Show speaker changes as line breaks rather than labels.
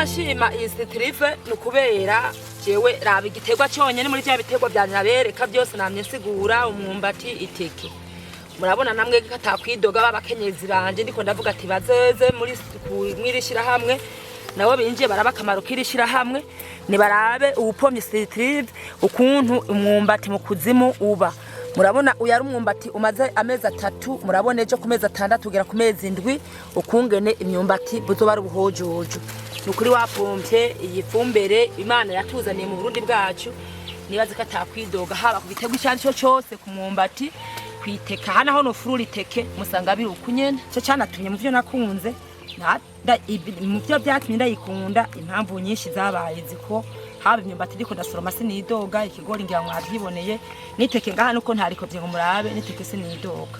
Igituma nshima iyi Sitrive ni ukubera jewe raba igiterwa cyonyine muri bya biterwa byanje nabereka byose, namye nsigura umwumbati, iteke. Murabona namwe ko atakwidoga b'abakenyezi banje. Ndiko ndavuga ati bazeze muri mw'iri shyirahamwe, nabo binjiye baraba akamaro k'iri shyirahamwe, nibarabe uwupomye Sitrive ukuntu umwumbati mu kuzimu uba. Murabona uyu ari umwumbati umaze amezi 3. Murabona ejo ku mezi 6 kugera ku mezi 7 ukungene imyumbati buzoba ari ubuhojojo. Ni ukuri wapompye iyi fumbire Imana yatuzaniye mu Burundi bwacu, nibaze ko atakwidoga haba ku giterwa icyo ari cyo cyose, ku mwumbati, kwiteka hano aho nofurura iteke musanga biri uku nyene. Cyo cyanatumye mu byo nakunze mu byo byatumye ndayikunda, impamvu nyinshi zabaye ziko haba imyumbati ndiko ndasoroma sinidoga, ikigori ngira mwabyiboneye, niteke ngaha nuko ntariko ngo murabe, niteke sinidoga.